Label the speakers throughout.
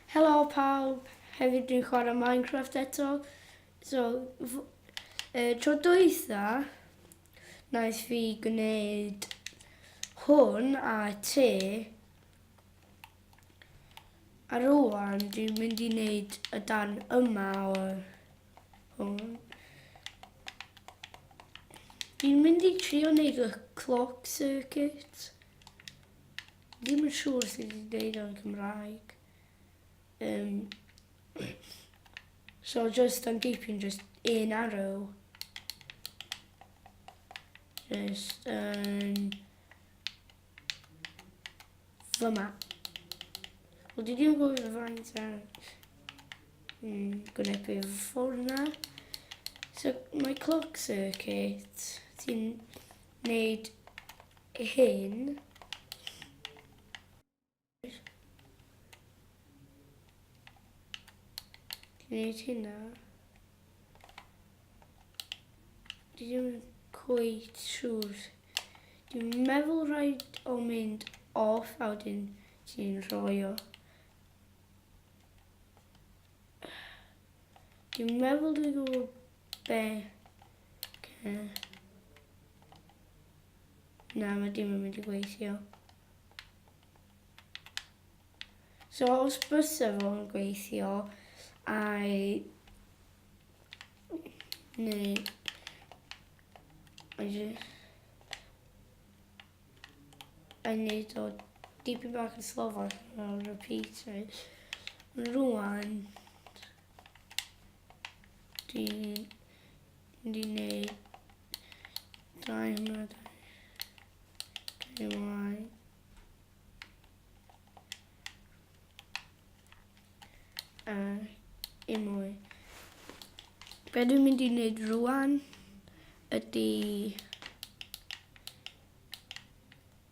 Speaker 1: Helo pawb, hefyd dwi'n chwarae Minecraft eto. So, tro dwytha, naeth fi gwneud hwn a te. A rwan dwi'n mynd i wneud y darn yma o hwn. Dwi'n mynd i trio wneud y clock circuit. Ddim yn siŵr sut i ddeud o'n Cymraeg. So just am dipyn, just un arrow. Just yn fyma. Wel, dwi ddim yn gwybod faint ar gwynebu ffordd na. So, mae clock circuit, ti'n neud hyn. Gwneud hynna. Dwi ddim yn cweit siŵr. Dwi'n meddwl rhaid o mynd off a wedyn ti'n rhoi o. Dwi'n meddwl dwi'n gwybod be. Okay. Na, mae dim yn mynd i gweithio. So, os bysa fo'n gweithio, a'i... Neu... I just... I wneud o dipyn bach yn slofach fel repeater. Rwan, dwi'n mynd i wneud dau hwnna, dau. Cario ymlaen. A un mwy. Be dwi'n mynd i wneud rwan ydy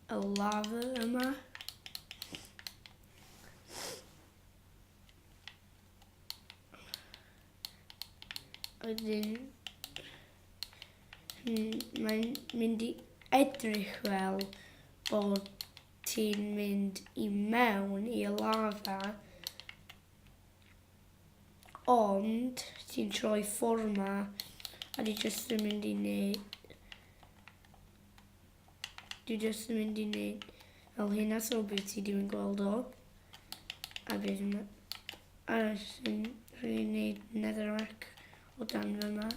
Speaker 1: y lava yma. Wedyn, mae'n mynd i edrych fel bod ti'n mynd i mewn i y lava, ond ti'n troi ffordd ma, a di jyst yn mynd i neud, dwi jyst yn mynd i neud fel hynna so bydd ti ddim yn gweld o. A bydd yna arall yn rwy'n neud netherrack o dan fyma.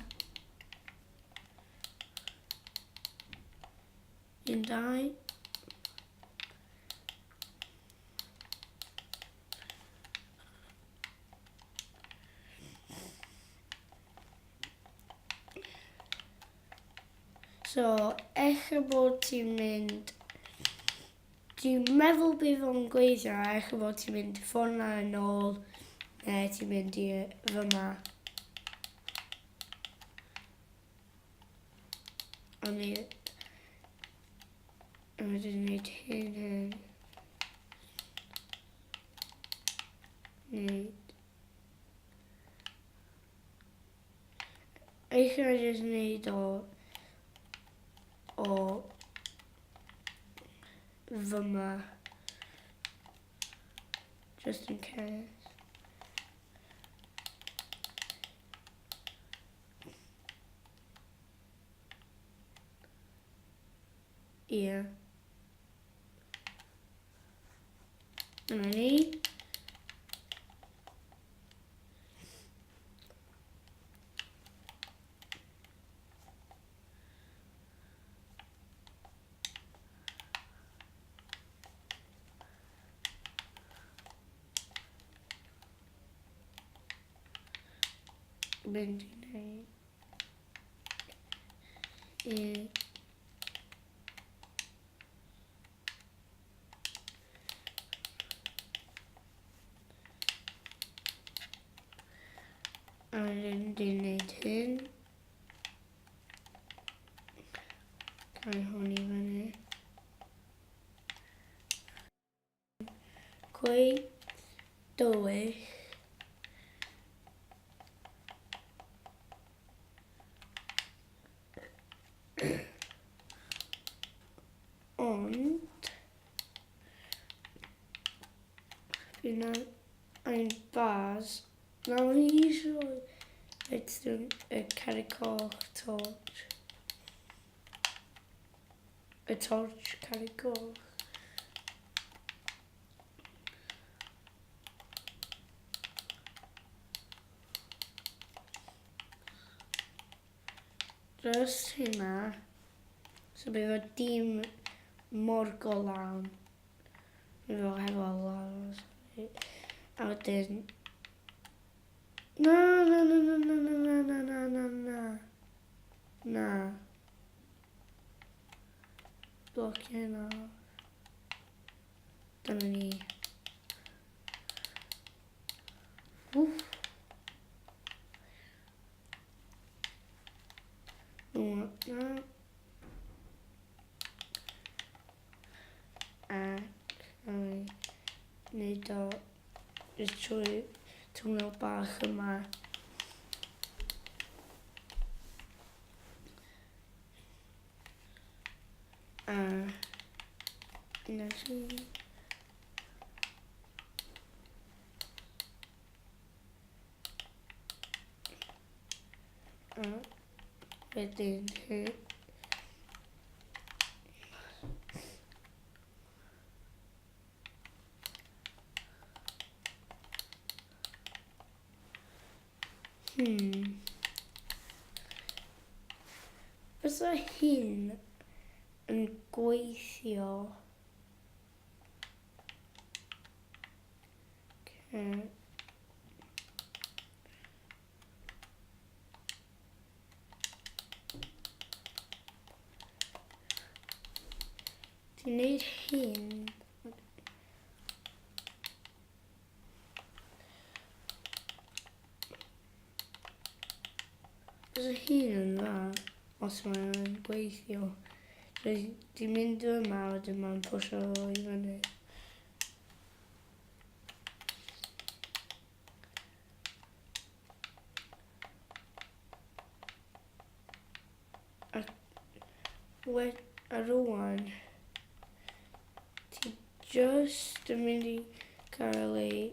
Speaker 1: Un, dau. So, ella bod ti'n mynd... Dwi'n meddwl bydd o'n gweithio, ella bod ti'n mynd ffordd na yn ôl, neu ti'n mynd i fyma. O'n i... O'n i wedi gwneud hyn, hyn. Wneud... Eich jyst wneud o o fyma. Just in case. Ie. Dyna ni. Mynd i wneud i A rydyn ni'n gwneud hyn. Cael hwn i fyny. Cwy dywyll. Ond, fi'n Iron bars. Nawr fi eisiau redstone y carreg coch torch. Y torch carreg coch. Just hynna. So bydd o dim mor golawn. Bydd o hefo lawr. A wedyn... Na, na, na, na, na, na, na, na, na, na. Na. Blocio hynna. Dyna ni. Wff. Na. Ac yn wneud o jyst trwy twnnel bach yma. A dyna ti. A wedyn hi. Fysa hyn yn gweithio? Okay. Ti'n neud hyn. Fysa hyn yn dda, os mae'n gweithio. Ti'n mynd yma, wedyn mae'n pwysio fo i fyny. A, we, a rwan, ti just yn mynd i cael ei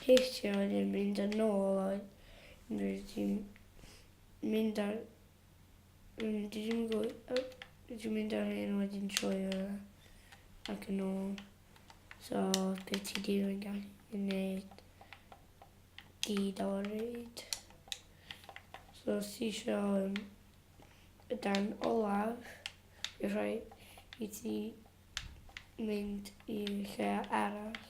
Speaker 1: hitio wedyn mynd yn ôl a wedyn ti'n mynd ar... Dwi ddim yn gwybod... Dwi'n mynd ar hyn wedyn troi yna ac yn ôl. So, beth ti ddim yn gallu gwneud gyd o'r reid. So, os ti eisiau y dan olaf, bydd rhaid i ti mynd i lle arall.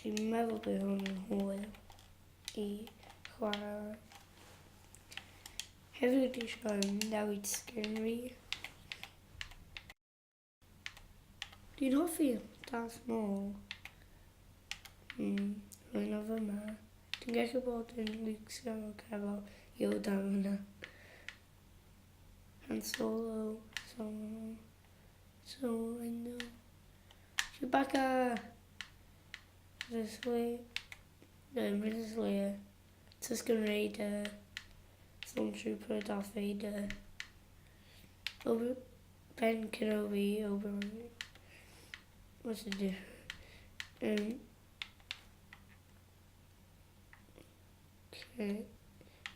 Speaker 1: Dwi'n meddwl bydd hwn yn hwyl i chwarae. Hefyd dwi eisiau newid sgrin fi. Dwi'n hoffi Darth Maul. Rwy'n o fyma. Dwi'n gallu bod yn Luke Skywalker efo Yoda fyna. Han Solo, Solo, Solo, I know. Chewbacca! Princess Leia, no, Princess Leia, Tusken Raider, Stormtrooper, Darth Vader, Obi, Ben Kenobi, Obi-Wan, what's the difference? Okay.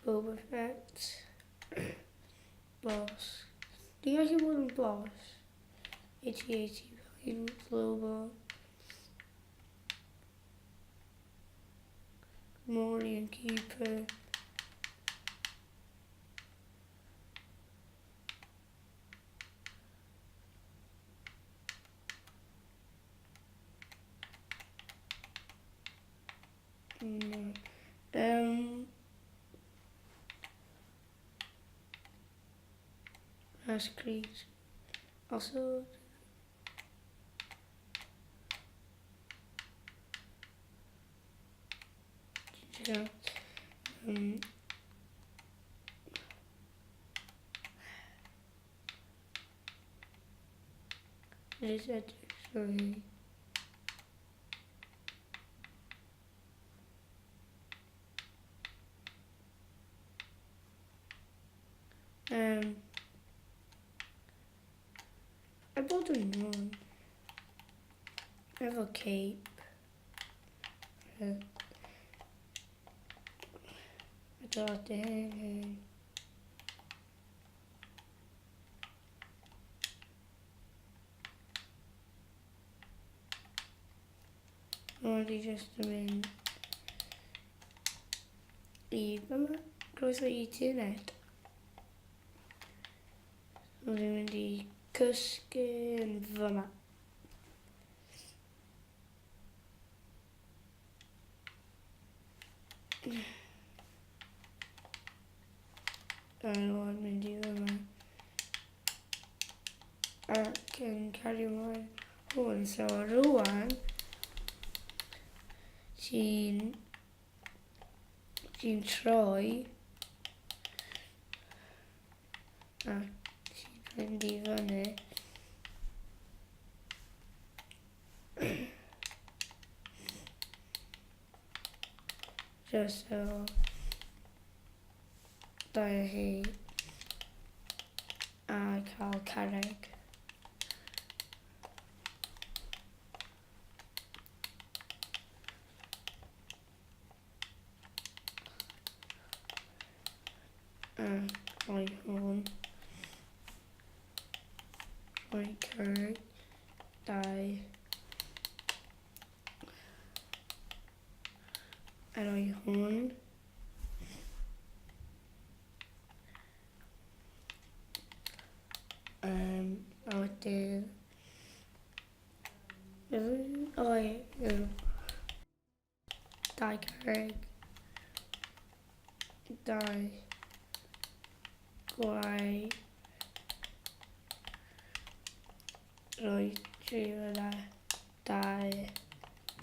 Speaker 1: Boba Fett. Boss. Dwi'n gallu bod yn boss. AT-AT, Falcon, Global. Morian Keeper. No. Ash Creek. Also, yeah. Is it sorry. A bod yn hwn. Efo cape. Adeiladu hyn, hyn. Mae wedi just yn mynd i fyma. Croeso i ti net. Mae wedi mynd i cysgu yn fyma. A rwan mynd i fyma. Ac yn cario mlaen hwn. So rwan, ti'n ti'n troi a ti'n mynd i fyny. Just so dau hi a cael carreg. A rhoi hwn. Rhoi carreg. 2. A rhoi hwn. A wedyn... O, ie. 2 carreg. 2 gwau. Rhoi 3 fyna. 2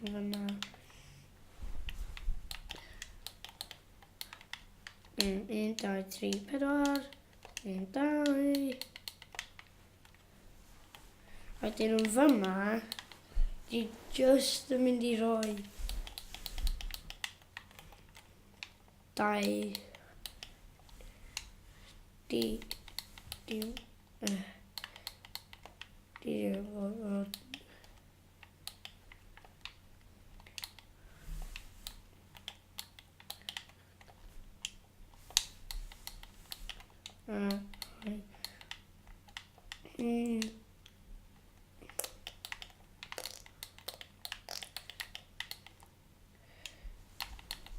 Speaker 1: fyna. 1, 2, 3, 4. 1, 2. Wedyn yn fyma, dwi just yn mynd i roi 2 di di di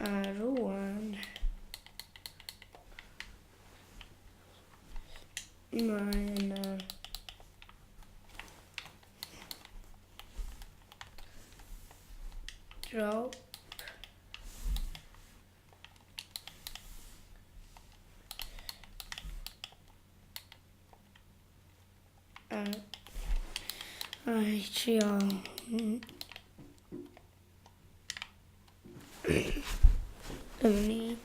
Speaker 1: A rwan mae yna drop. A i trio... Dyma ni.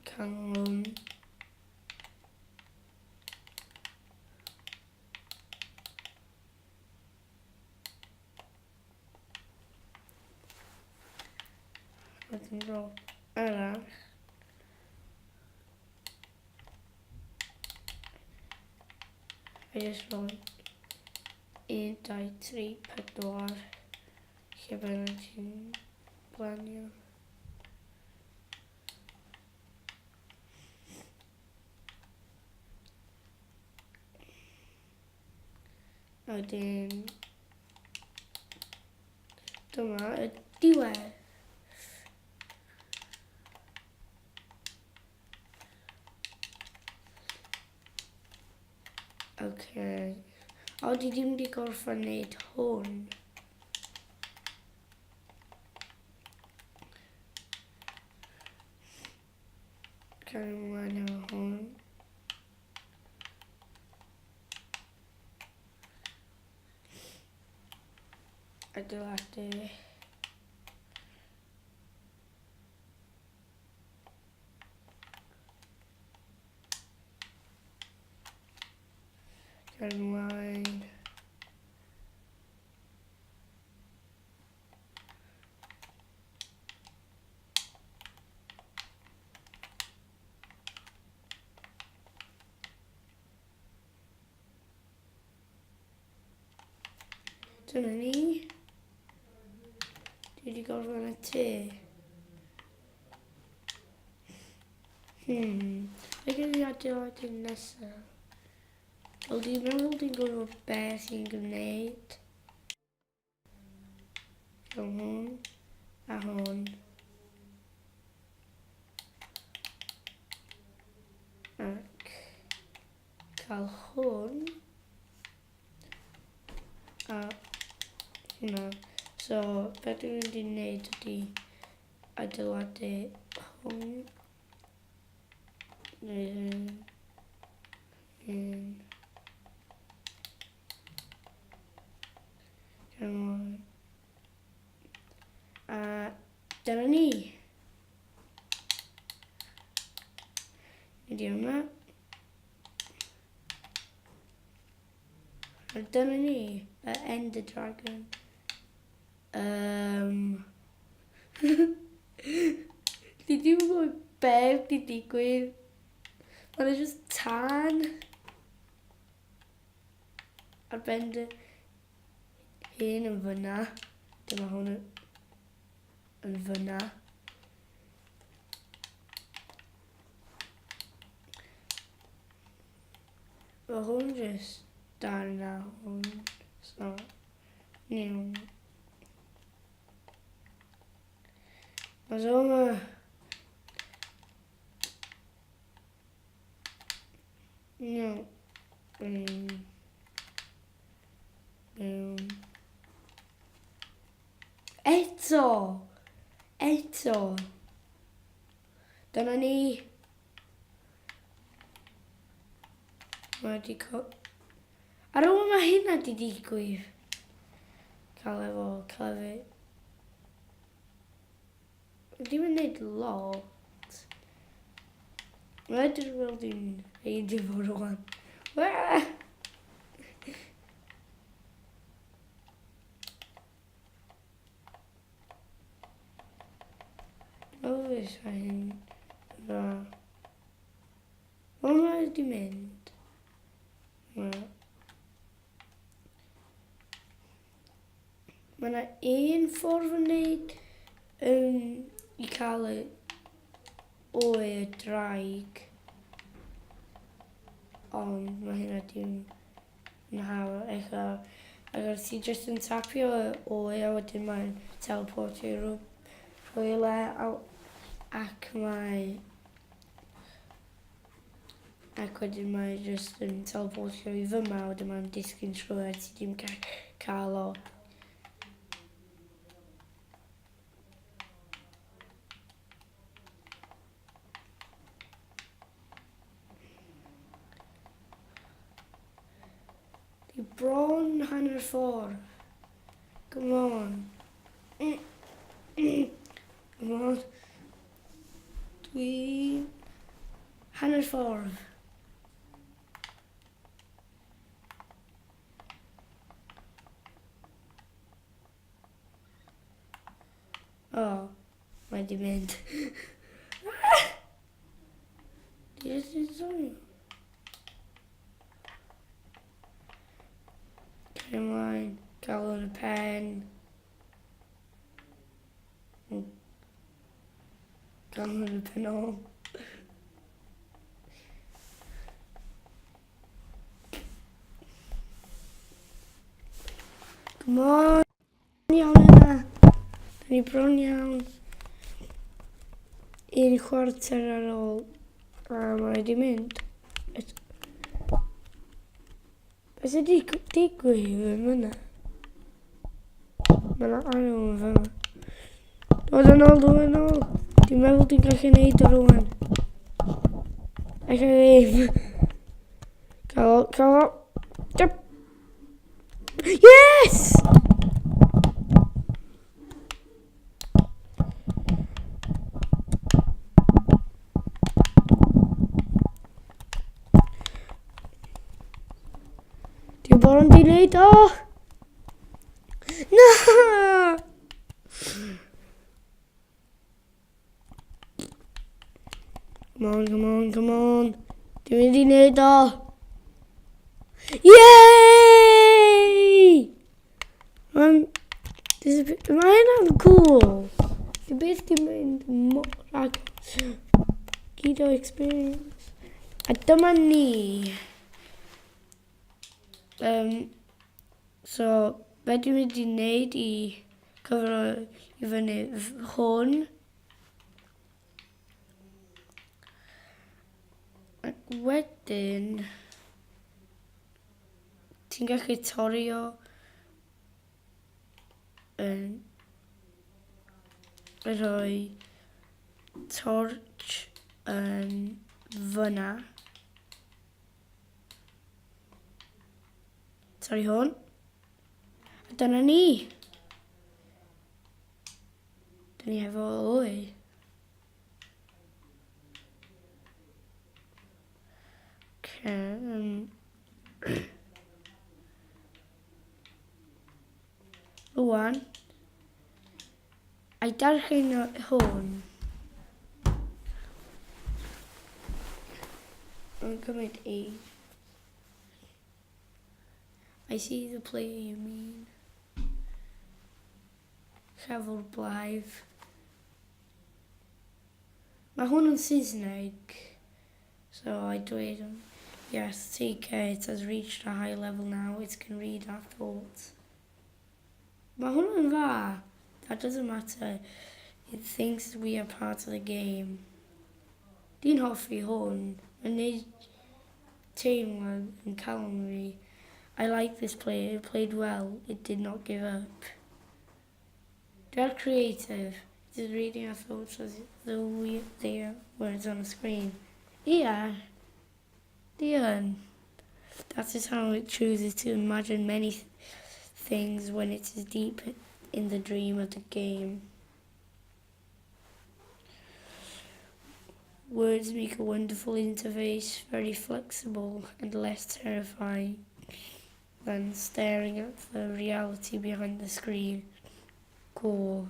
Speaker 1: Canlwn. Wedyn rôl arall. A just rhoi 1, 2, 3, 4. Lle bynnag ti'n planio. A wedyn dyma y diwedd. Okay. O, di ddim wedi gorffen wneud hwn. Cael ymlaen efo hwn. Adeiladu. Cael ymlaen. Dyna ni. Dwi wedi gorffen y te. Fe gen i adeiladu nesaf. Wel, dwi'n meddwl dwi'n gwybod beth i'n gwneud. Fel hwn a hwn. Ac cael hwn a hwnna. So, beth dwi'n mynd i wneud ydy adeiladu hwn. Neu hyn. Hyn. Come A dyna ni. Mynd i yma. A dyna ni. Y Ender Dragon. Dwi ddim yn gwybod beth di digwydd. Mae'n just tân. Ar ben dy hun yn fyna. Dyma hwn yn fyna. Mae hwn just dan na hwn. So, iawn. Mae so yma. No. Eto! Eto! Dyna ni. Mae wedi co... Ar ôl mae hynna di digwydd. Cael efo, cael efo... Ddim yn neud lot. Mae edrych fel dwi'n heidio fo rwan. Wah! Dwi'n meddwl hyn dda. Wel, mae wedi mynd. Mae yna un ffordd yn neud i cael y oe y draig. Ond mae hynna dim yn hawdd. Eich ac os ti jyst yn tapio y oe a wedyn mae'n teleportio i rhywle ac mae Ac wedyn mae jyst yn teleportio i fyma, a wedyn mae'n disgyn trwy a ti ddim cael o. Di bron hanner ffordd. Come on. Come on. Dwi hanner ffordd. O, oh, mae di mynd. Di jyst yn swnio. Cario ymlaen, gael yn y pen. Gael yn y pen ôl. Come on! Iawn yna. Da ni bron iawn. Un chwarter ar ôl. A mae wedi mynd. Beth sydd wedi digwydd yn fyna? Mae yna arw yn fyna. Dod yn ôl, dod yn ôl. Dwi'n meddwl dwi'n gallu neud o rwan. Alla ddim. Cael o, cael o. Yes! Dwi'n bod yn di wneud o! Na! Come on, come on, come on. Dwi'n mynd i wneud o. Yay! Mae'n... Mae hynna'n cool. Dwi byth di mynd mor agos. Gyd o experience. A dyma ni. Um, so, be dwi'n mynd i wneud i cyfro i fyny hwn. Ac wedyn, ti'n gallu torri o yn rhoi torch yn fyna. Torri hwn. A dyna ni. Dyn ni hefo wy. Okay, Rwan, a'i darllen hwn. Mae'n cymryd ei. I see the player you mean. Llafur blaidd. Mae hwn yn Saesneg, so I dweud, yes, take care, it has reached a high level now, it can read our thoughts. Mae hwn yn dda. That doesn't matter. It thinks we are part of the game. Dwi'n hoffi hwn. Mae'n neud teimlad yn calon fi. I like this player. It played well. It did not give up. They are creative. It is reading our thoughts as though we, they are words on a screen. Yeah. Di yn. That is how it chooses to imagine many th things when it is deep in the dream of the game. Words make a wonderful interface, very flexible and less terrifying than staring at the reality behind the screen. Cool.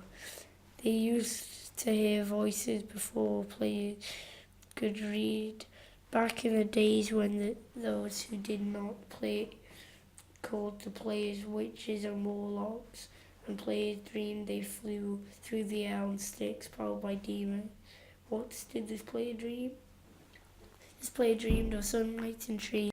Speaker 1: They used to hear voices before players could read. Back in the days when the, those who did not play called the players witches and warlocks, and players dreamed they flew through the air on sticks powered by demons. What did this player dream? This player dreamed of sunlight and trees,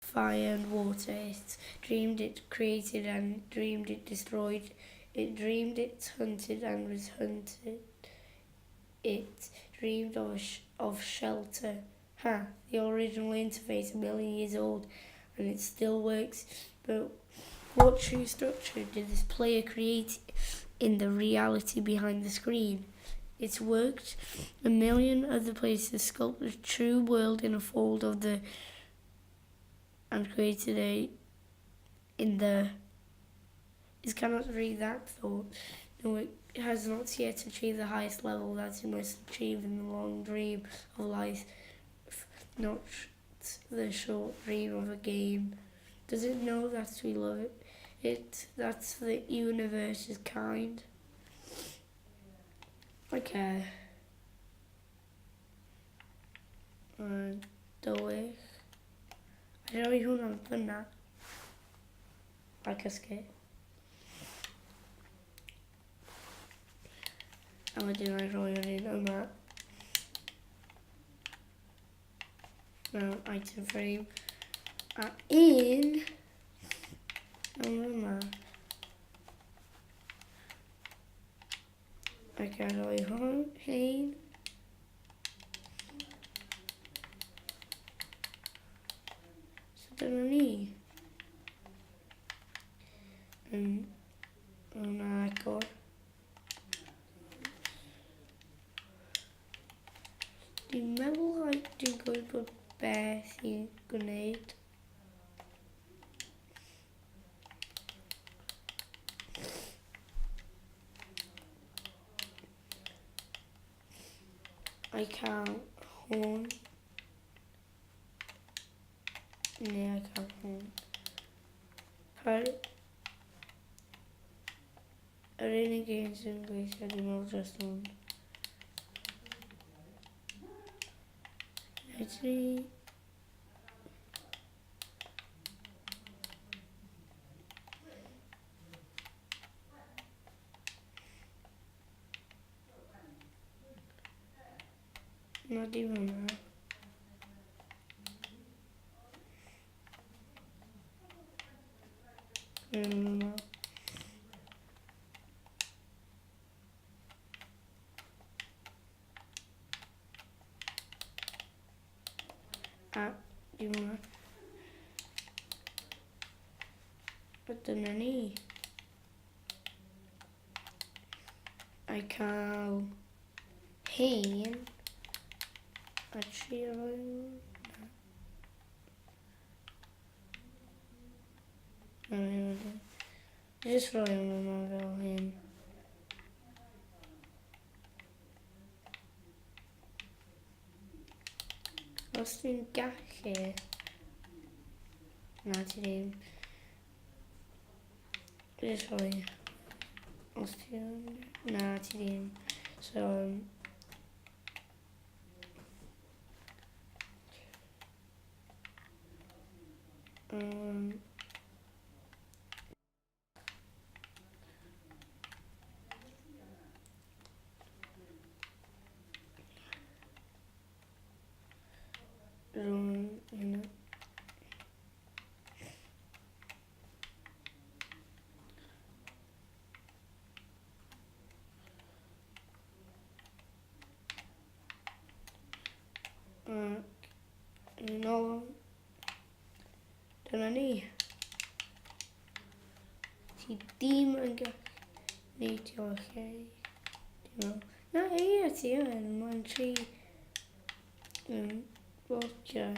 Speaker 1: fire and water. It dreamed it created and dreamed it destroyed. It dreamed it hunted and was hunted. It dreamed of, sh of shelter. Ha, the original interface a million years old and it still works. But what true structure did this player create in the reality behind the screen? It's worked a million other places, sculpted a true world in a fold of the and created a in the it cannot read that thought. No, it has not yet achieved the highest level that it must achieve in the long dream of life, not the short dream of a game. Does it know that we love it? It that the universe is kind. Okay. Mae'n dywyll. A rhoi hwnna'n fyna. A cysgu. A wedyn mae'n rhoi yr un yma. Mewn item frame. A un yn yma. Ac ar rhoi hwn, hein. So dyna ni. Hwnna agor. Dwi'n meddwl dwi'n gwybod beth i'n gwneud. I cael hwn. Neu I cael hwn. Par... Yr unig un sy'n gweithio dwi'n meddwl just hwn. Actually... Na, dim hwnna. Hwnna. A, dim hwnna. A dyna ni. I cael hein a trio rhoi na. Na, na, na. Just rhoi nhw yma fel hyn. Os ti'n gallu... Na, ti ddim. Just rhoi... Os ti yn... Na, ti ddim. So... Rhwng hynna. Ac yn ôl. Dyna ni. Ti ddim yn gallu neidio o lle. Dwi'n meddwl. Na, ie, ti yn. Mae'n tri blociau.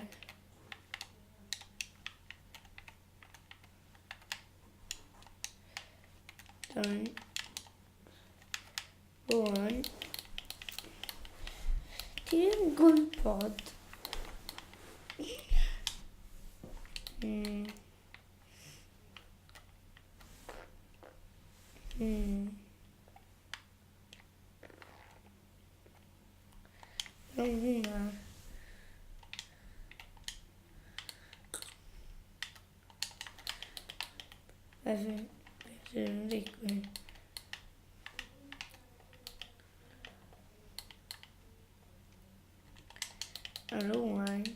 Speaker 1: Done. Rwan. Ti ddim yn gwybod. Fel hwnna. Beth sy'n digwydd? A rwan...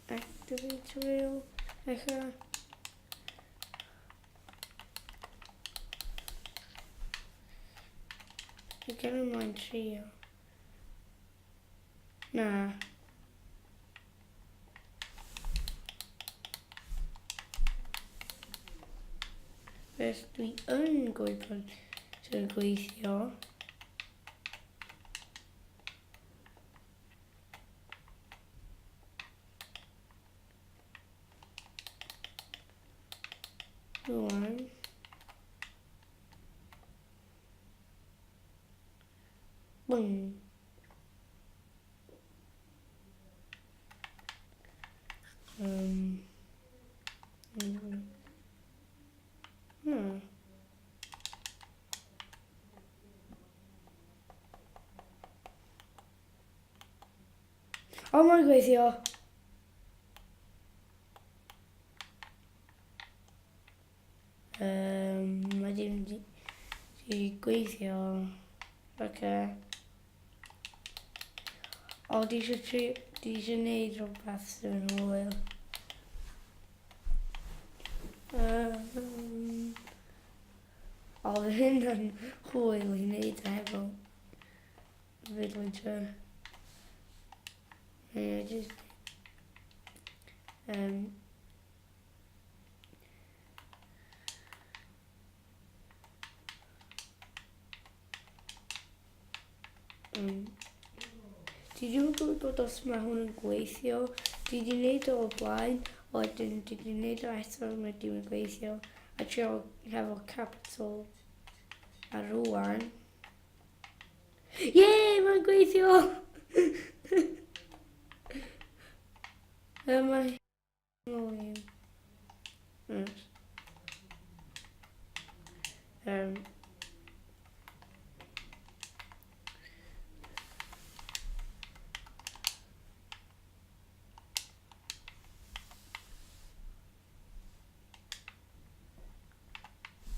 Speaker 1: Activate rail, ella. Dwi'n gen ymlaen trio. Na. Beth dwi yn gwybod sy'n gweithio. Rwan. Bwng. O, mae'n gweithio. Mae dim di, di gweithio. Oce. Okay. O, di eisiau tri, di eisiau neud rhywbeth sydd yn hwyl. O, fydd hyn yn hwyl i wneud hefo villager. Neu just... Dwi ddim yn gwybod os mae hwn yn gweithio. Dwi wedi gwneud o o blaen, wedyn dwi wedi gwneud o eto, mae ddim yn gweithio. A trio hefo capital a rwan. Ie, mae'n gweithio! Mae...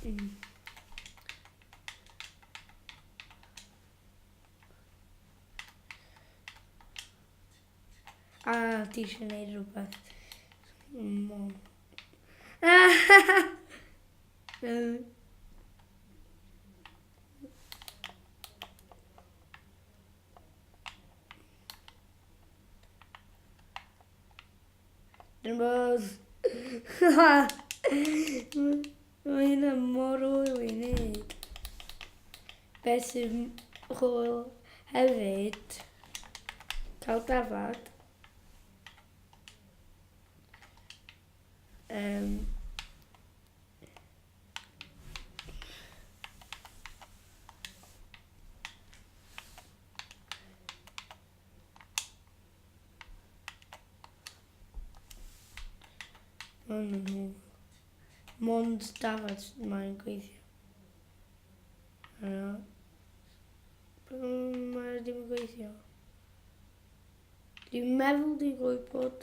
Speaker 1: A ti eisiau gwneud rhywbeth. Mom. Numbers. Mae hynna mor hwyl i wneud. Beth sy'n hwyl hefyd, cael dafad. Maen nhw. Mond dafad mae'n gweithio. Mae ddim yn gweithio. Dwi'n meddwl dwi'n gwybod.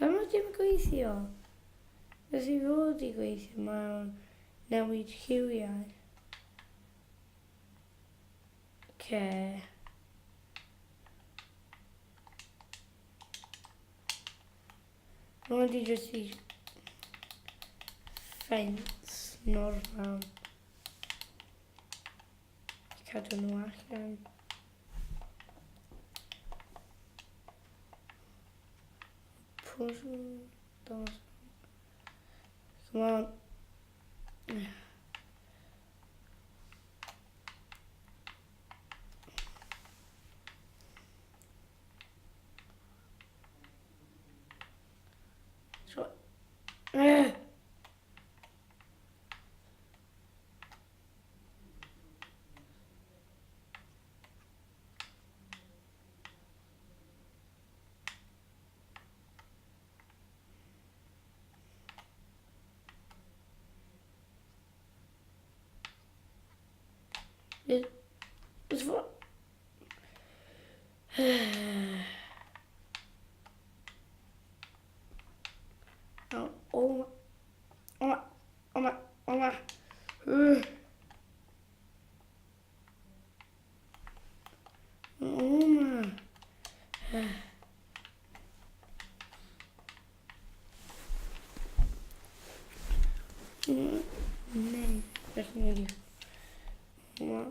Speaker 1: Pam mae dim gweithio? Nes i fod i gweithio, mae'n newid lliwiau. Ce. Mae'n wedi jyst i ffens normal. Cadw nhw allan. Push those. Come on. So, It's what? Oh, oh, oh, oh my, oh my. Oh my. Nee, echt niet. Maar.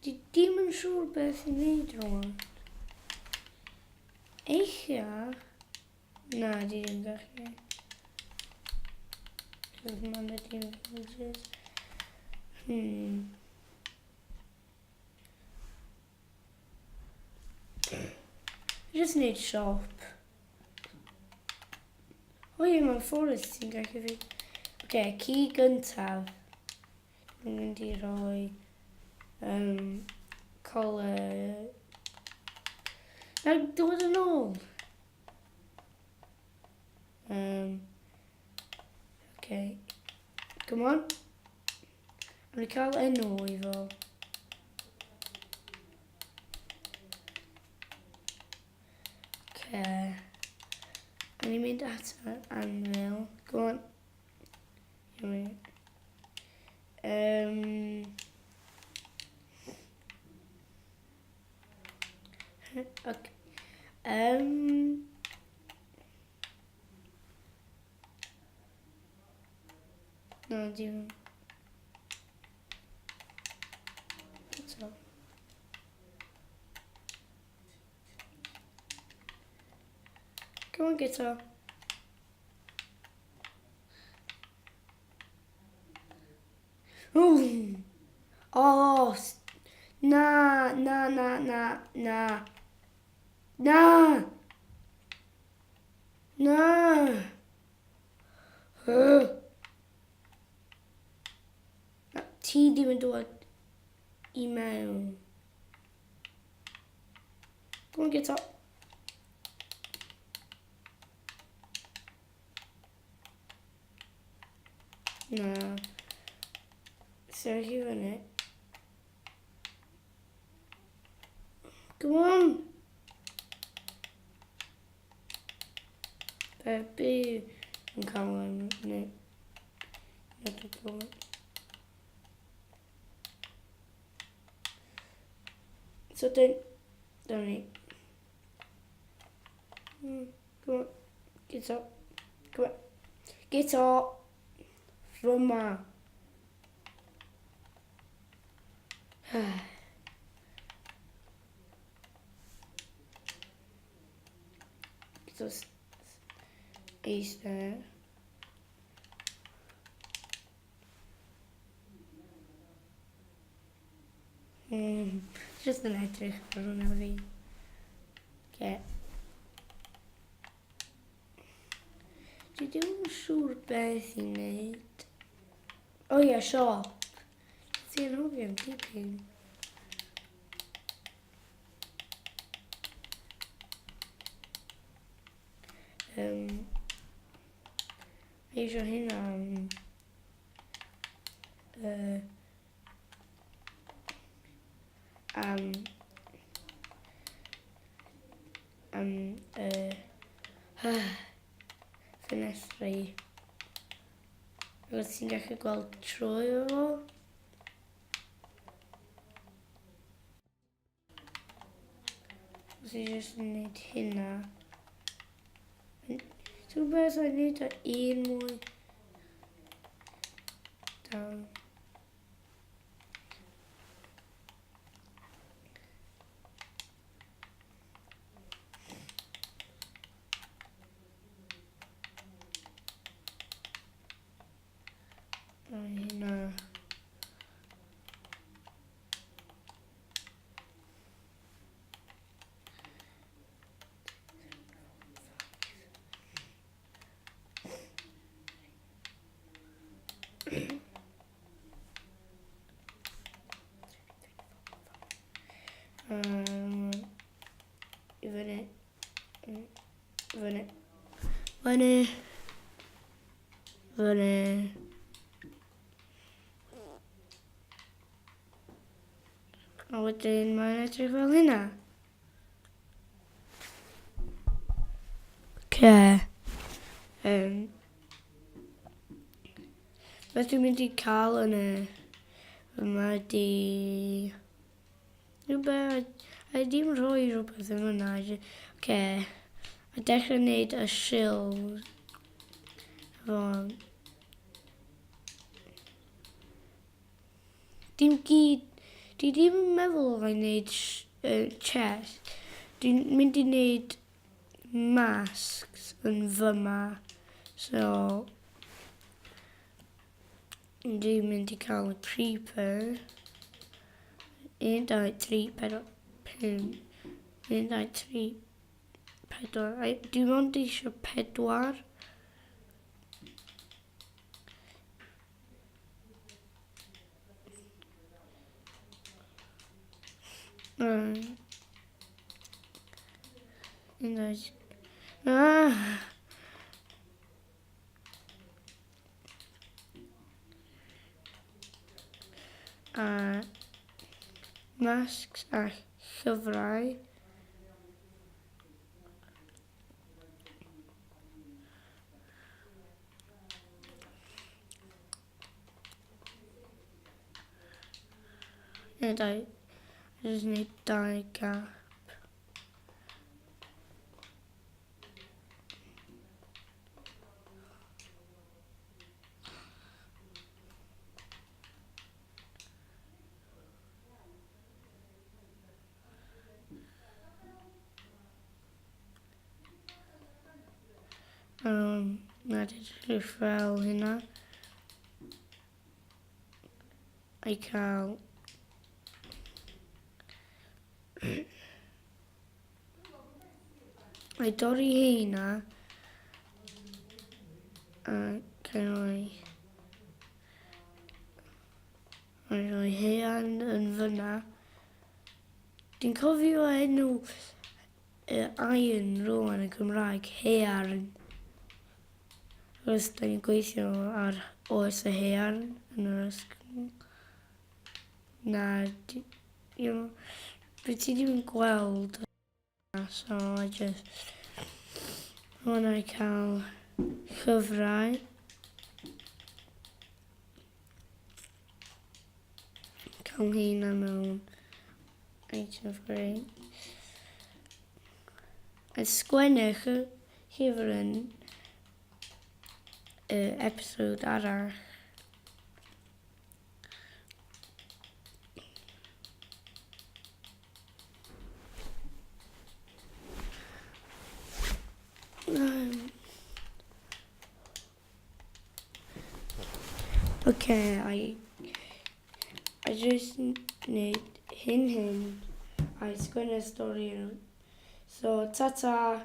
Speaker 1: Dwi dim yn siŵr beth i wneud rwan. Eich Na, di ddim gallu. Cos mae'n dim villages. Just need shop. O ie, mae'n forest sy'n gallu fi. Oce, okay, ci gyntaf. Dwi'n mynd i rhoi colour... Na, dod yn ôl! Okay. Come on. I'm going cael enw i fo. Okay. O'n i'n mynd at yr anvil. Go on. Here we okay. No, dim. So. Come on, guitar. Ooh. Oh, na, na, na, na, na. Na! Na! Na, ti ddim yn dod. I mewn. Go on, get up. Na. Sefyll i fyny. Go on! Be yn cael ei wneud? Not a problem. So dyn, dyna ni. Come on, get up. Come on. Get up. Fyma. Just eistedd. Just yn edrych ar hwnna fi. Okay. Dwi ddim yn siŵr beth i wneud. O oh, ie, yeah, siop. Ti'n anghofio am dipyn. Eisiau hynna am... Am... Am... Ffenestri. Rwyt ti'n gallu gweld trwy fo. Os i jyst yn gwneud hynna. Ti'n gwybod beth o'n gwneud o un mwy? Down. Hynna. I fyny. Fyny. Fyny. Fyny. A wedyn mae'n edrych fel hynna. Ce. Um, beth dwi'n mynd i cael yn y yma di... Rhywbeth... A ddim rhoi rhywbeth yn hwnna. Ce. A dechrau wneud y shield. Efo... Dim gyd... Dwi ddim yn meddwl rhaid wneud chest. Dwi'n mynd i wneud masks yn fyma. So, dwi'n mynd i cael y creeper. 1, 2, 3, 4, 5. 1, 2, 3, 4. Dwi'n ond eisiau 4. Un, dau, ah! A masks a llyfrau. Neu dau. I just need dau gap. Na, edrych fel hynna. A'i cael... A'i dorri heina. A cael ei... A'i rhoi heian yn fyna. Dwi'n cofio enw y iron rwan yn Cymraeg, haearn. Achos da ni'n gweithio ar oes y haearn yn yr ysgol. Na, you know, beth ti ddim yn gweld. So I just hwnna i cael llyfrau. Cael heina mewn item frame. A sgwennwch y llyfr yn y episode arall. Okay, I just need hyn hyn a i sgwennu'r stori. So, ta-ta!